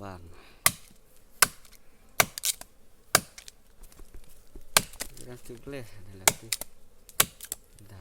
ວານ ເວລາຖືກເລຍ ນີ້ແຫຼະຕິດາ.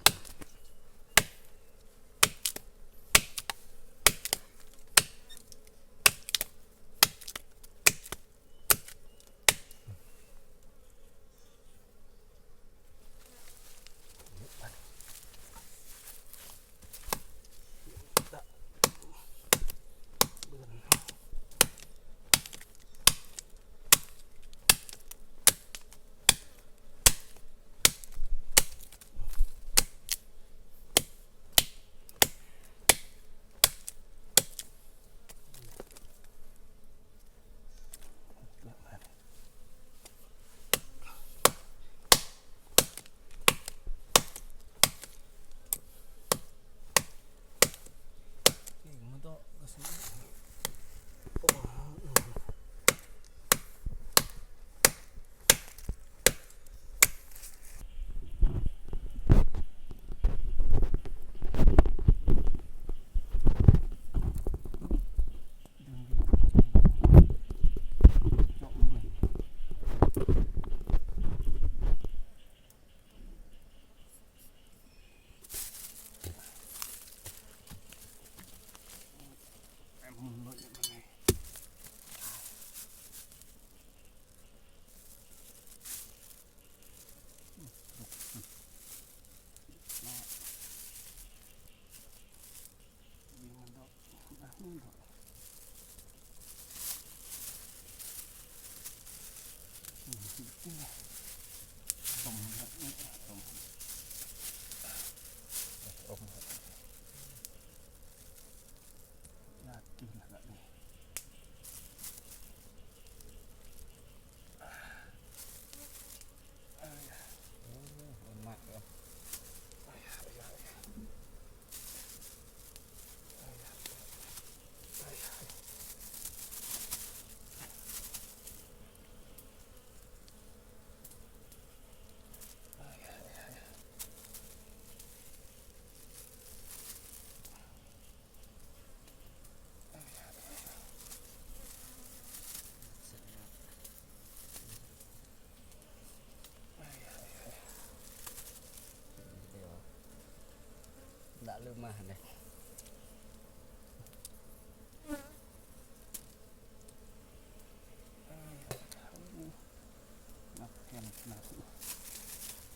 ດະລືມມາຫັ້ນເດ້.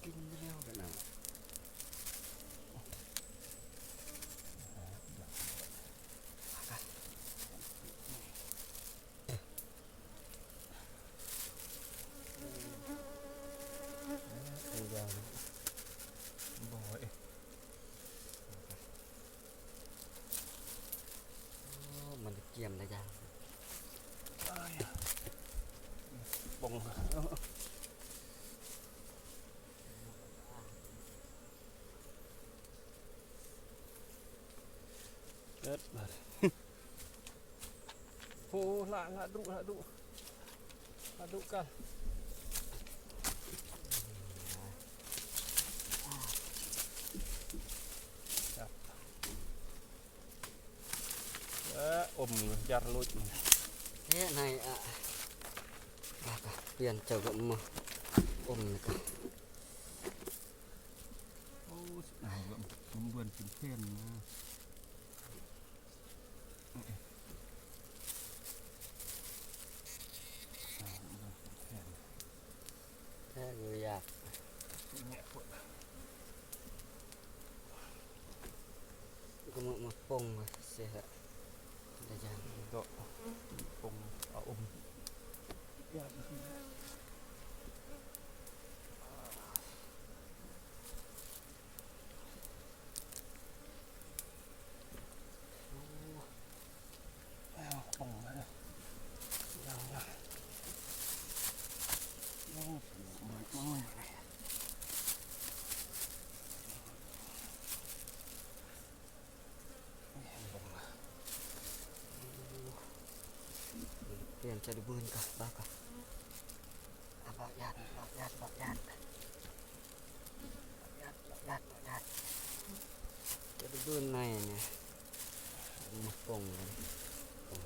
ກິນແລ້ວກັນນະ. ມັນກຽມໄດ້ຢ່າງ ປົງ ເອີດ ໂອ້ ລະ ລະດຸ ລະດຸ ລະດຸກັນ ເອີ ອົມຢາລະລຸດ ແທ້ໃນ ອະ ລະກະປ່ຽນເຈົ້າກະມາອົມກະ ໂອ້ ເບື່ອນເປັນແຜ່ນນະ. ແທ້ຢູ່ຢາກ ກະມາ ມາປົງເສຍ ໄດ້ຢ່າງ ເກາະປົງເອົາອົມ. ປ່ຽນຈະໄດ້ບືນກະ ບາກະ ອາ ບາກຍາດ ບາກຍາດ ບາກຍາດ ບາກຍາດ ບາກຍາດ ຈະໄດ້ບືນໃນນີ້ ມາປົງກັນ ປົງ.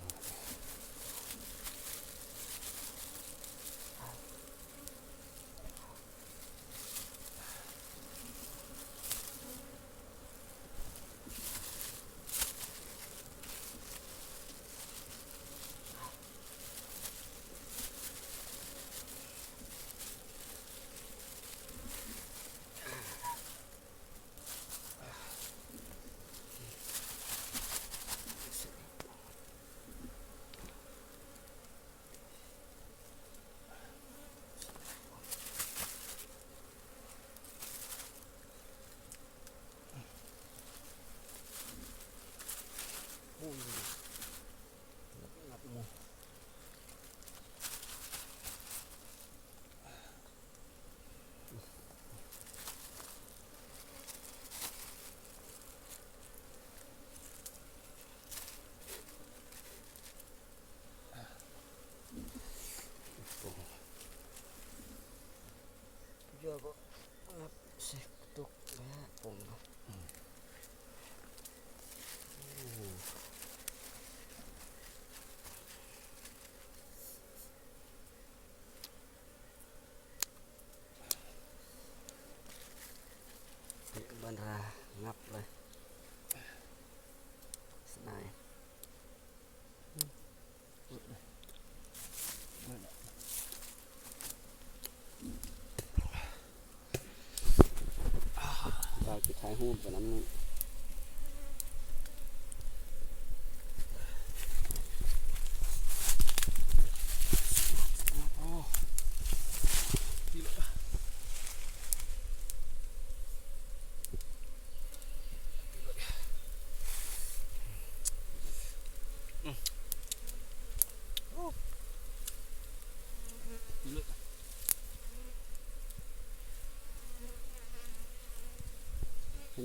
ອ່າ ງັບເລີຍ ສະໜາຍ. ບ່າວຊິຖ່າຍຮູບໄປນຳນີ້.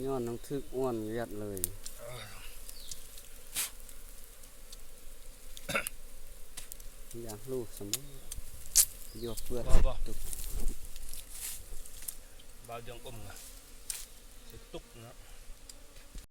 ຍ້ອນໜັງຖືກອ້ວນວຽດເລີຍ. ຢາກຮູ້ສຳ ຢວກເພື່ອນ ບໍ່ ບໍ່ ຕຸກ ບ່າວຢອງອົມນະ ໃສ່ຕຸກນະ.